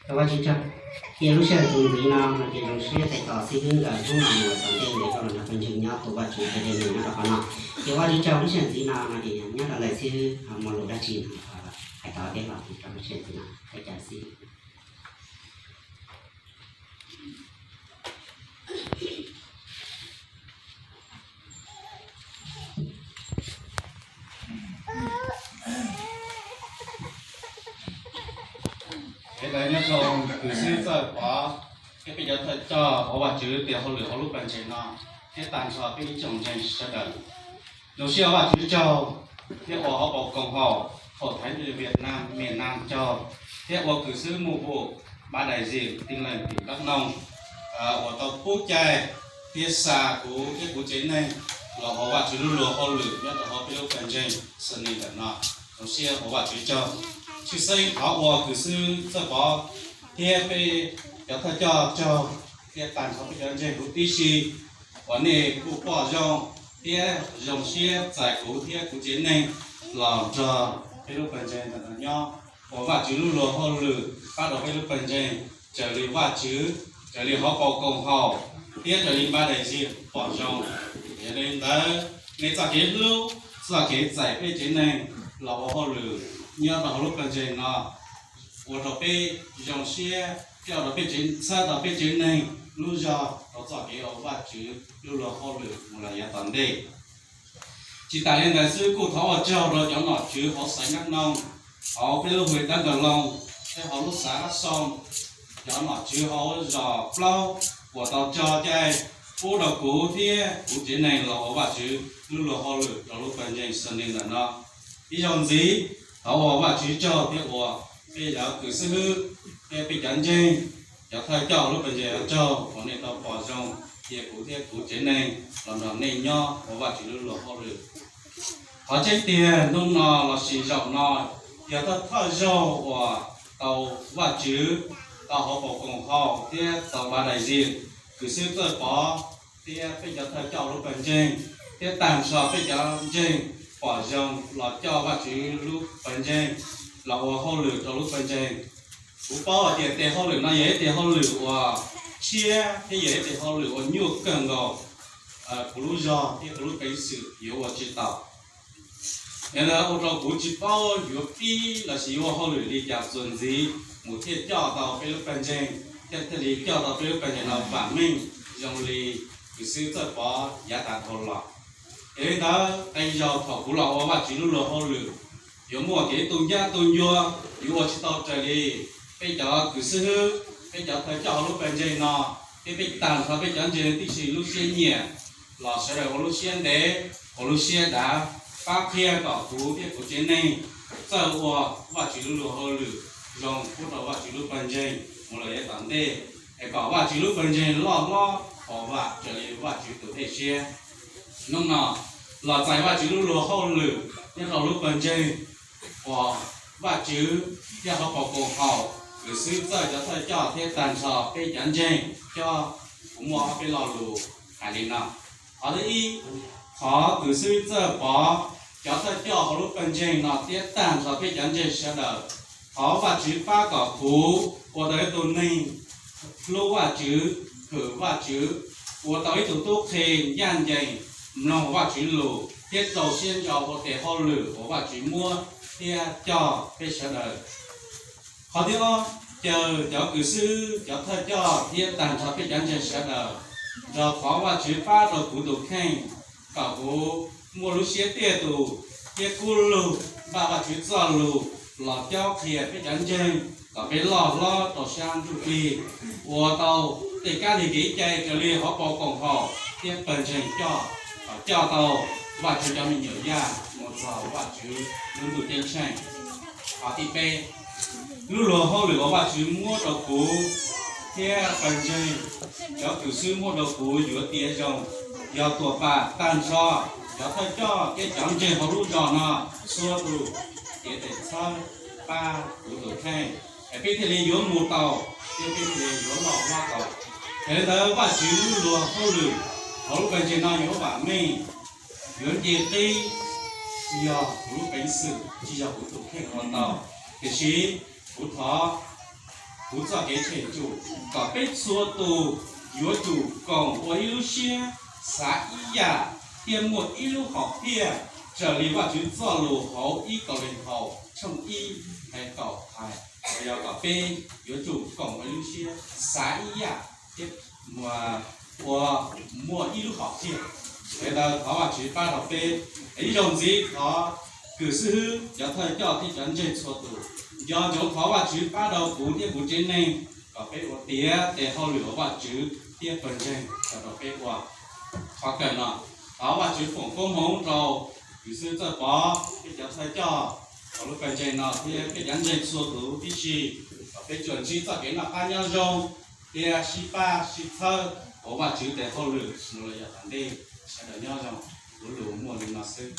Thov Vajtswv tsaug. Ces lub sij hawm txuas ntxiv no no ces zoo siab tais tos xib hwb nkawd hnub no mus tom ntej nkawd coj los nrog pawg ntseeg nyob tus Vajtswv teb neeg nyob rau qhov no. Ces Vajtswv tsaug, lub sij hawm ntxiv no no ces nyob rau ntawm xib hwb muaj lus dab tsi no hais tau peb los rau lub sij hawm ntxiv no, ua cas xib hwb. Kev hlawv nyob zoo kws xib hwb Txawj Pov thiab peb cov thawj coj ua Vajtswv tes hauj lwm hauv lub pawg ntseeg no thiab tag nrho peb ib tsoom ntseeg sawv daws. Zoo siab ua Vajtswv tsaug thiab ua hauv paus koom haum Hội Thánh Việt Nam miền Nam tsaug thiab ua kws xib hwb mục vụ Ban Đại diện Tin Lành tỉnh Đắk Nông uas tau pub cai thiab xa kuv thiab kuv tsev neeg los ua Vajtswv lub luag hauj lwm nyob rau hauv peb lub pawg ntseeg Sydney ntawm no. Zoo siab ua Vajtswv tsaug. Tshwj xeeb thov ua kws xib hwb Txawj Pov thiab peb cov thawj coj tsaug thiab tag nrho peb cov ntseeg huv tib si uas nej kuj pom zoo thiab zoo siab txais kuv thiab kuv tsev neeg los nrog peb lub pawg ntseeg ntawm no nyob ua Vajtswv lub luag hauj lwm pab rau peb lub pawg ntseeg raws li Vajtswv, raws li hauv paus koom haum thiab raws li Ban Đại diện pom zoo. Yog li ntawd, nej txoj kev hlub, txoj kev txais peb tsev neeg los ua hauj lwm nyob rau hauv lub pawg ntseeg no ua rau peb zoo siab, coj rau peb tsev, txhawb rau peb tsev neeg lub zog rau txoj kev ua Vajtswv lub luag hauj lwm mus los yav tom ntej. Tsis tas li ntawd xwb, kuj thov ua tsaug rau cov nom tswv hauv xaiv Nab Noog, hauv peb lub hwj Dab Nkas Loos thiab hauv lub xav Dab Xoo, cov nom tswv hauv zos plaub uas tau tso cai pub rau kuv thiab kuv tsev neeg los ua Vajtswv lub luag hauj lwm rau lub pawg ntseeg Sydney ntawm no. Ib zaug ntxiv, thov ua Vajtswv tsaug thiab ua peb cov kws xib hwb thiab peb cov ntseeg, cov thawj coj lub pawg ntseeg tsaug uas nej tau pom zoo cia kuv thiab kuv tsev neeg los nrog nej nyob ua Vajtswv lub luag hauj lwm. Qhov tseeb tiag hnub no lossis zaum no yog thawj thawj zaug uas tau Vajtswv, tau hauv paus koom haum thiab tau Ban Đại diện, kws xib hwb Txawj Pov thiab peb cov thawj coj lub pawg ntseeg thiab tag nrho peb cov ntseeg pom zoo los coj Vajtswv lub pawg ntseeg los ua hauj lwm rau lub pawg ntseeg. Kuv paub hais tias tes hauj lwm no yog ib tes hauj lwm uas tshiab thiab yog ib tes hauj lwm uas nyuaj kawg nkaus, kuv lub zog thiab kuv lub peev xwm yuav ua tsis tau. Yog li ntawd ua rau kuv tsis paub yuav pib lossis yuav ua hauj lwm li cas txuas ntxiv mus thiaj coj tau peb lub pawg ntseeg, thiaj thiaj li coj tau peb lub pawg ntseeg no vam meej zoo li kws xib hwb Txawj Pov yav tas dhau los. Yog li ntawd, qee zaug thaum kuv los ua Vajtswv lub luag hauj lwm, yuav muaj kev tu ncaj tu ncua, yuav ua tsis tau raws li peb cov kws xib hwb, peb cov thawj coj hauv lub pawg ntseeg no, thiab peb tag nrho peb cov ntseeg tib si lub siab nyiam, los sawv daws ua lub siab ntev, ua lub siab dav, pab qhia kom kuv thiab kuv tsev neeg txawj ua Vajtswv lub luag hauj lwm zoo pub rau Vajtswv lub pawg ntseeg mus lawm yav tom ntej, es kom Vajtswv lub pawg ntseeg loj hlob pov vam raws li Vajtswv tus dej siab. Hnub no los txais Vajtswv lub luag hauj lwm nyob rau lub pawg ntseeg uas Vajtswv thiab hauv paus koom haum, kws xib hwb Txawj cov thawj coj thiab tag nrho peb cov ntseeg coj, kuv muaj ob peb lo lus hais li no. Qhov thib ib, qhov kws xib hwb Txawj Pov cov thawj coj hauv lub pawg ntseeg no thiab tag nrho peb cov ntseeg sawv daws, thov Vajtswv pab kom kuv ua tau ib tug neeg hlub Vajtswv, hwm Vajtswv, ua tau ib tug tub qhe ncaj ncees, mloog Vajtswv lus thiab rau siab ntso ua tes hauj lwm uas Vajtswv muab thiab coj peb sawv daws. Qhov thib ob, caw cov kws xib hwb, cov thawj coj thiab tag nrho peb cov ntseeg sawv daws nrog thov Vajtswv pab rau kuv tus kheej, kom kuv muaj lub siab tiaj tus thiab kub lug npaj Vajtswv txoj lus los cob qhia peb cov ntseeg kom peb loj hlob rau sab ntsuj plig, ua tau tej kab lig kev cai raws li hauv paus koom haum thiab pawg ntseeg coj, kom coj tau Vajtswv cov me nyuam yaj mus txog Vajtswv lub ntuj ceeb tsheej. Qhov thib peb, lub luag hauj lwm uas Vajtswv muab rau kuv thiab pawg ntseeg, cov kws xib hwb muab rau kuv yuav tiav zoo, yog tuam pam tag nrho cov thawj coj thiab cov ntseeg hauv lub zos no txhua tus cev tes txhawb pab kuv tus kheej, es peb thiaj li yuav mus tau thiab peb thiaj li yuav loj hlob tau. Yog li ntawd Vajtswv lub luag hauj lwm hauv lub pawg ntseeg no yuav vam meej, yuav nce qib, tsis yog kuv lub peev xwm, tsis yog kuv tus kheej ua tau, tiam sis kuv thov kuv txoj kev tsheej tshum, kom peb txhua tus yuav tsum koom ua ib lub siab, xav ib yam, thiab muaj ib lub hom phiaj, raws li Vajtswv txoj lus hauv ib Kauleethaus tshooj ib nqe kaum hais, uas yog kom peb yuav tsum koom ua ib lub siab, xav ib yam, thiab ua, muaj ib lub hom phiaj. Yog li ntawd thov Vajtswv pab rau peb. Ib zaug ntxiv thov kws xib hwb, cov thawj coj thiab cov ntseeg txhua tus, nco ntsoov thov Vajtswv pab rau kuv thiab kuv tsev neeg kom peb ua tiav tes hauj lwm uas Vajtswv thiab pawg ntseeg tau rau peb ua. Qhov kawg no, thov Vajtswv foom koob hmoov rau kws xib hwb Txawj Pov thiab cov thawj coj hauv lub pawg ntseeg no thiab peb cov ntseeg txhua tus tib si, kom peb tsuas ntsib txoj kev noj qab nyob zoo thiab sib pab sib txhawb ua Vajtswv tes hauj lwm mus los yav tom ntej. Sawv daws nyob zoo, kuv lus muaj li no xwb.